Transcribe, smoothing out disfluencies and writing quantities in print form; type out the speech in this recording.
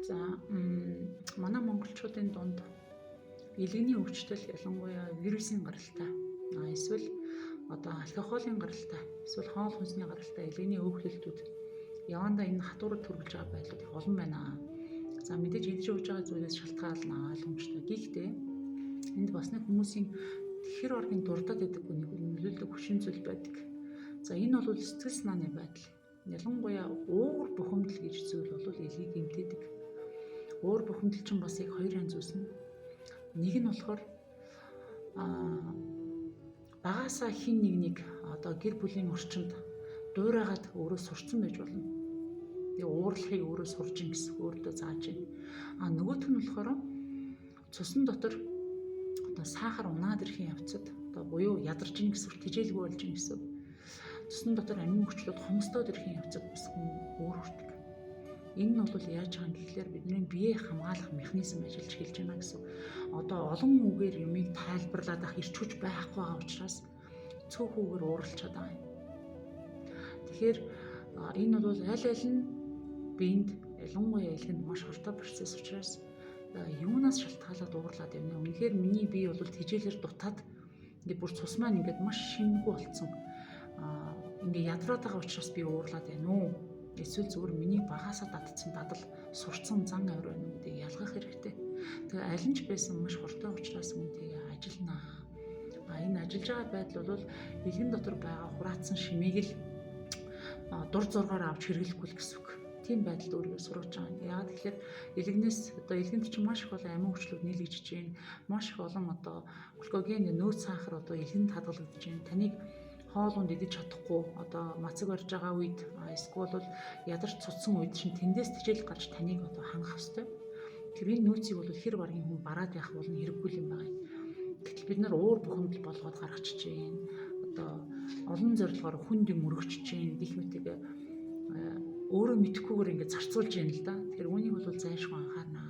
За, манай монголчуудын дунд элгэний өвчтөл, ялангуяа вирусын гаралтай, эсвэл одоо алкоголын гаралтай, эсвэл хоол хүнсний гаралтай элгэний өөхлөлтүүд явандаа энэ хатуурд төрүүлж байгаа байдлууд их олон байна. За, мэдээж идэж ууж байгаа зүйлээс шалтгаална, ойлгомжтой. Гэхдээ энд бас нэг хүмүүсийн хэр оргийн дурдаад байдаг нэг нөлөөлдөг хүчин зүйл байдаг. За, энэ бол сэтгэл санааны байдал. Ялангуяа уур бухимдал гэж зүйл бол элгийг эмтээдэг. Уур бухимдал чинь бас яг хоёр янз үүснэ. Нэг нь болохоор багасаа хин нэг нэг одоо гэр бүлийн орчинд дуурайгаад өөрөө сурцсан байж болно. Тэгээ уурлахыг өөрөө сурж ин гэсэн, өөртөө зааж ин. А нөгөөх нь болохоор цусан дотор одоо сахар унаад ирэхийн явцад одоо буюу ядарч ин гэсэн, тэжээлгүй болж ин гэсэн. Цусан дотор амин хүчлүүд хомсдоод ирэхийн явцад бас хүн өөр хүрдэг. Энэ нь бол яаж байгаа юм гэхлээр бидний бие хамгаалах механизм ажиллаж эхэлж байна гэсэн. Одоо олон үгээр юмыг тайлбарлаад ах эрч хүч байхгүй байгаа учраас цөөхөн үгээр ууралчаад байгаа юм. Тэгэхээр энэ бол аль аль нь биед, ялангуяа элгэнд маш хортой процесс учраас юунаас шалтгаалаад уурлаад явна. Үнэхээр миний бие бол тэжээлэр дутаад ингээд бүр цус маань ингээд маш шинэгүй болцсон. Ингээд ядраад байгаа учраас би уурлаад байна уу? Эсвэл зүгээр миний багасаа дадсан дадал, сурцсан зан авир байна уу гэдгийг ялгах хэрэгтэй. Тэгээ аль нь ч байсан маш хортой учраас үүнтэйгээ ажиллана. А энэ ажиллаж байгаа байдал бол элгэн дотор байгаа хураацсан шимийг л дур зургаар авч хэрэглэхгүй л гэсэн үг. Тийм байдалд өөрийгөө сургаж байгаа юм. Яагаад тэгэхээр элгэнээс одоо элгэнд чинь маш их олон амин хүчлүүд нийлэгдэж байна. Маш их олон одоо глюкоген, нөөц сахар одоо элгэнд хадгалагдаж байна. Таныг хоол унд идэж чадахгүй одоо мацаг барьж байгаа үед, эсвэл бол ядарч цуцсан үед чинь тэндээс тэжээл гарч таныг одоо хангах ёстой. Тэр энэ нөөцийг бол хэр баргийн хүн бараад явах бол хэрэггүй юм байна. Гэтэл бид нар уур бухимдал болгоод гаргачих чинь одоо олон зорилгоор хүнд юм өргөчж чинь гэх мэтийг өөрөө мэдэхгүйгээр ингээд зарцуулж байна л да. Тэгэхээр үүнийг бол зайлшгүй анхаарна.